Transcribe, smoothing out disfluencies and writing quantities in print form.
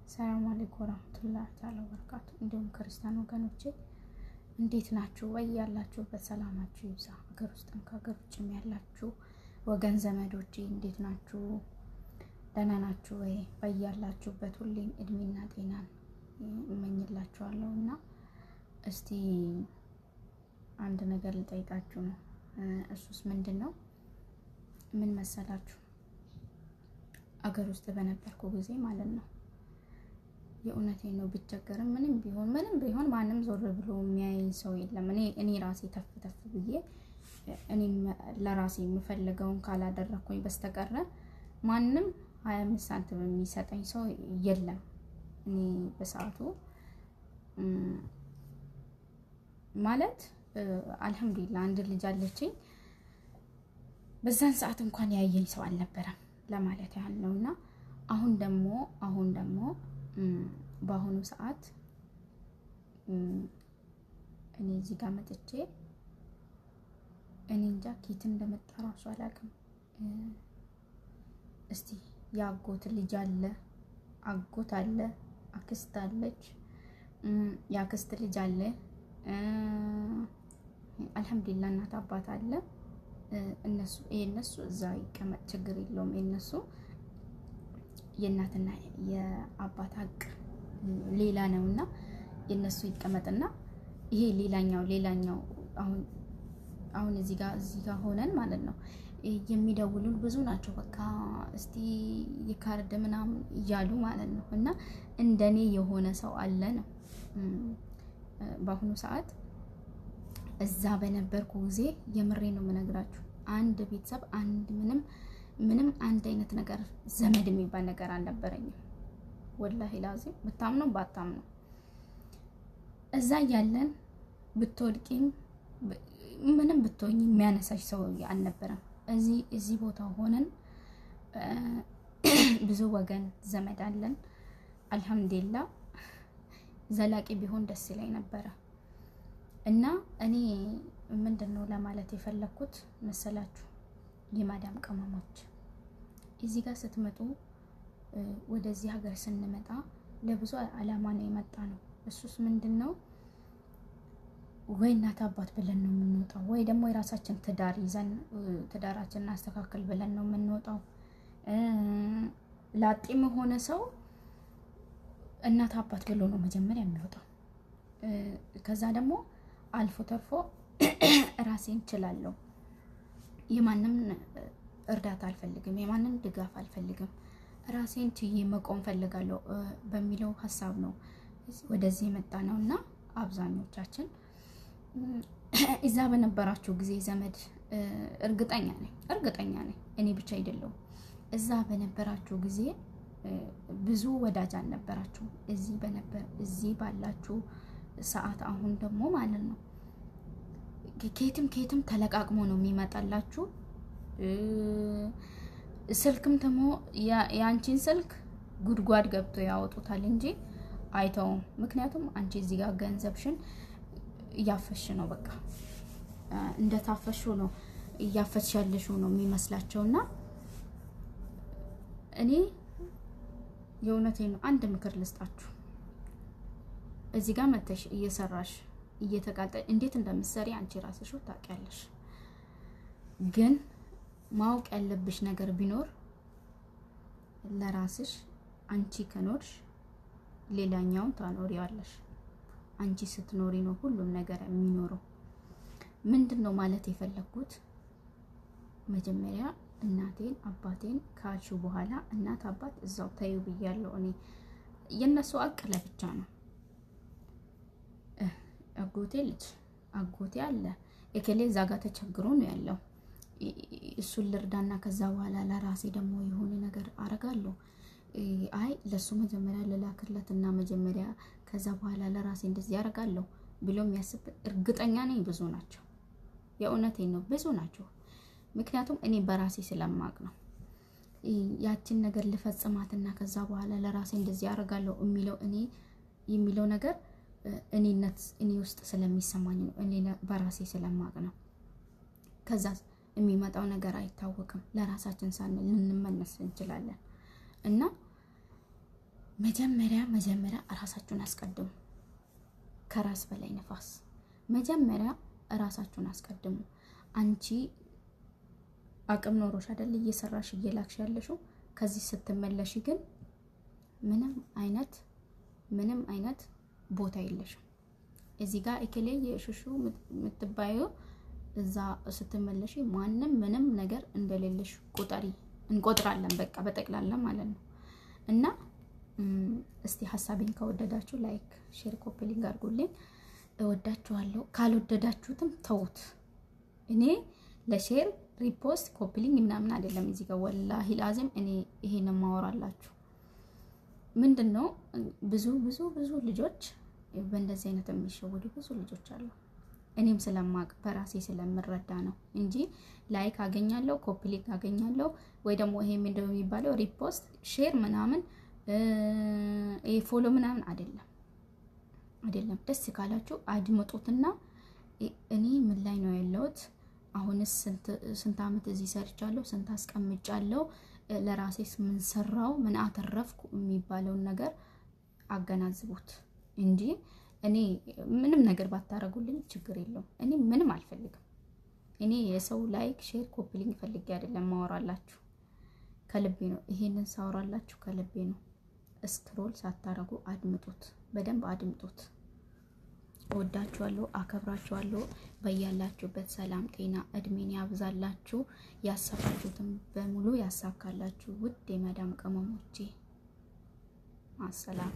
ሰላም አለይኩም ወራህመቱላሂ ተዓላ ወበረካቱ። እንዲሁም ክርስቲያን ወገኖቼ እንዴት ናችሁ? ወይ ያላችሁበት ሰላማችሁ ይብዛ። ሀገር ውስጥም ከሀገር ውጭም ያላችሁ ወገን ዘመዶቼ እንዴት ናችሁ? ደህና ናችሁ ወይ? በያላችሁበት ሁሌም እድሜና ጤናን እመኝላችኋለሁ። እና እስቲ አንድ ነገር ልጠይቃችሁ ነው። እሱስ ምንድን ነው? ምን መሰላችሁ? አገር ውስጥ በነበርኩ ጊዜ ማለት ነው የእውነቴን ነው። ብቸገርም ምንም ቢሆን ምንም ቢሆን ማንም ዞር ብሎ የሚያየኝ ሰው የለም። እኔ ራሴ ተፍ ተፍ ብዬ እኔም ለራሴ የምፈልገውን ካላደረግኩኝ በስተቀረ ማንም 25 ሳንቲም የሚሰጠኝ ሰው የለም። እኔ በሰዓቱ ማለት አልሐምዱሊላህ አንድ ልጅ አለችኝ። በዛን ሰዓት እንኳን ያየኝ ሰው አልነበረም ለማለት ያህል ነው። እና አሁን ደግሞ በአሁኑ ሰዓት እኔ እዚህ ጋር መጥቼ እኔ እንጃ ኬት እንደመጣ ራሱ አላውቅም። እስቲ የአጎት ልጅ አለ፣ አጎት አለ፣ አክስት አለች፣ የአክስት ልጅ አለ። አልሐምዱሊላህ እናት አባት አለ። እነሱ የእነሱ እዛ ይቀመጥ ችግር የለውም። የእነሱ የእናትና የአባት ሀቅ ሌላ ነውና የእነሱ ይቀመጥና ይሄ ሌላኛው አሁን እዚህ ጋር ሆነን ማለት ነው የሚደውሉን ብዙ ናቸው። በቃ እስቲ የካርድ ምናምን እያሉ ማለት ነው። እና እንደኔ የሆነ ሰው አለ ነው። በአሁኑ ሰዓት እዛ በነበርኩ ጊዜ የምሬ ነው የምነግራችሁ፣ አንድ ቤተሰብ አንድ ምንም ምንም አንድ አይነት ነገር ዘመድ የሚባል ነገር አልነበረኝም። ወላሂ ላዚም ብታምኑ ባታምኑ እዛ እያለን ብትወድቂም ምንም ብትሆኝ የሚያነሳሽ ሰው አልነበረም። እዚህ ቦታ ሆነን ብዙ ወገን ዘመድ አለን። አልሐምዱሊላ ዘላቂ ቢሆን ደስ ይለኝ ነበረ። እና እኔ ምንድን ነው ለማለት የፈለግኩት መሰላችሁ፣ የማዳም ቅመሞች እዚህ ጋር ስትመጡ፣ ወደዚህ ሀገር ስንመጣ ለብዙ አላማ ነው የመጣነው። እሱስ ምንድን ነው? ወይ እናት አባት ብለን ነው የምንወጣው፣ ወይ ደግሞ የራሳችን ትዳር ይዘን ትዳራችንን እናስተካክል ብለን ነው የምንወጣው። ላጤም የሆነ ሰው እናት አባት ብሎ ነው መጀመሪያ የሚወጣው። ከዛ ደግሞ አልፎ ተርፎ ራሴን እችላለሁ፣ የማንም እርዳታ አልፈልግም፣ የማንም ድጋፍ አልፈልግም፣ ራሴን ችዬ መቆም ፈልጋለሁ በሚለው ሀሳብ ነው ወደዚህ የመጣነው። እና አብዛኞቻችን እዛ በነበራችሁ ጊዜ ዘመድ እርግጠኛ ነኝ እኔ ብቻ አይደለሁም። እዛ በነበራችሁ ጊዜ ብዙ ወዳጅ አልነበራችሁም። እዚህ በነበር እዚህ ባላችሁ ሰዓት አሁን ደግሞ ማለት ነው ከየትም ከየትም ተለቃቅሞ ነው የሚመጣላችሁ። ስልክም ደግሞ የአንቺን ስልክ ጉድጓድ ገብቶ ያወጡታል እንጂ አይተውም። ምክንያቱም አንቺ እዚህ ጋር ገንዘብሽን እያፈሽ ነው፣ በቃ እንደታፈሽው ነው እያፈሽ ያለሽው ነው የሚመስላቸው። እና እኔ የእውነቴን ነው፣ አንድ ምክር ልስጣችሁ። እዚህ ጋር መተሽ እየሰራሽ እየተቃጠ እንዴት እንደምትሰሪ አንቺ ራስሽ ታውቂያለሽ። ግን ማወቅ ያለብሽ ነገር ቢኖር ለራስሽ አንቺ ከኖርሽ ሌላኛውን ታኖሪዋለሽ። አንቺ ስትኖሪ ነው ሁሉም ነገር የሚኖረው። ምንድን ነው ማለት የፈለግኩት? መጀመሪያ እናቴን አባቴን ካልሹ በኋላ እናት አባት እዛው ተዩ ብያለሁ እኔ። የእነሱ አቅ ለብቻ ነው። አጎቴ ልጅ አጎቴ አለ እከሌ እዛ ጋር ተቸግሮ ነው ያለው። እሱን ልርዳና ከዛ በኋላ ለራሴ ደግሞ የሆነ ነገር አረጋለሁ። አይ ለሱ መጀመሪያ ልላክለት እና መጀመሪያ ከዛ በኋላ ለራሴ እንደዚህ ያደርጋለሁ ብሎ የሚያስብ እርግጠኛ ነኝ ብዙ ናቸው። የእውነቴን ነው፣ ብዙ ናቸው። ምክንያቱም እኔ በራሴ ስለማቅ ነው። ያችን ነገር ልፈጽማትና ከዛ በኋላ ለራሴ እንደዚህ ያደርጋለሁ የሚለው እኔ የሚለው ነገር እኔነት እኔ ውስጥ ስለሚሰማኝ ነው። እኔ በራሴ ስለማቅ ነው። ከዛ የሚመጣው ነገር አይታወቅም። ለራሳችን ሳንል ልንመለስ እንችላለን። እና መጀመሪያ መጀመሪያ ራሳችሁን አስቀድሙ። ከራስ በላይ ነፋስ። መጀመሪያ ራሳችሁን አስቀድሙ። አንቺ አቅም ኖሮሽ አይደል እየሰራሽ እየላክሽ ያለሽው። ከዚህ ስትመለሽ ግን ምንም አይነት ምንም አይነት ቦታ የለሽም። እዚህ ጋር እከሌ የሹሹ የምትባዩ እዛ ስትመለሽ ማንም ምንም ነገር እንደሌለሽ ቁጠሪ፣ እንቆጥራለን በቃ በጠቅላላ ማለት ነው። እና እስቲ ሀሳቤን ከወደዳችሁ like፣ share፣ copy link አድርጉልኝ። እወዳችኋለሁ። ካልወደዳችሁትም ተዉት። እኔ ለ share፣ repost፣ copy link ምናምን አይደለም እዚህ ጋር ወላሂ ላዚም እኔ ይሄን ማወራላችሁ ምንድን ነው፣ ብዙ ብዙ ብዙ ልጆች በእንደዚህ አይነት የሚሸወዱ ብዙ ልጆች አሉ። እኔም ስለማቅ በራሴ ስለምረዳ ነው እንጂ like አገኛለሁ፣ copy link አገኛለሁ ወይ ደግሞ ይሄ ምንድነው የሚባለው repost፣ share ምናምን፣ ይሄ follow ምናምን አይደለም አይደለም። ደስ ካላችሁ አድምጡትና እኔ ምን ላይ ነው ያለሁት? አሁንስ ስንት ዓመት እዚህ ሰርቻለሁ፣ ስንት አስቀምጫለሁ፣ ለራሴስ ምን ሰራው፣ ምን አተረፍኩ የሚባለውን ነገር አገናዝቡት እንጂ እኔ ምንም ነገር ባታረጉልኝ ችግር የለውም። እኔ ምንም አልፈልግም። እኔ የሰው like፣ share፣ copy link ፈልጌ አይደለም ማወራላችሁ፣ ከልቤ ነው። ይሄንን ሳወራላችሁ ከልቤ ነው። Scroll ሳታረጉ አድምጡት፣ በደንብ አድምጡት። እወዳችኋለሁ፣ አከብራችኋለሁ። በያላችሁበት ሰላም፣ ጤና፣ እድሜን ያብዛላችሁ። ያሰባችሁትን በሙሉ ያሳካላችሁ። ውድ የመዳም ቅመሞቼ አሰላም።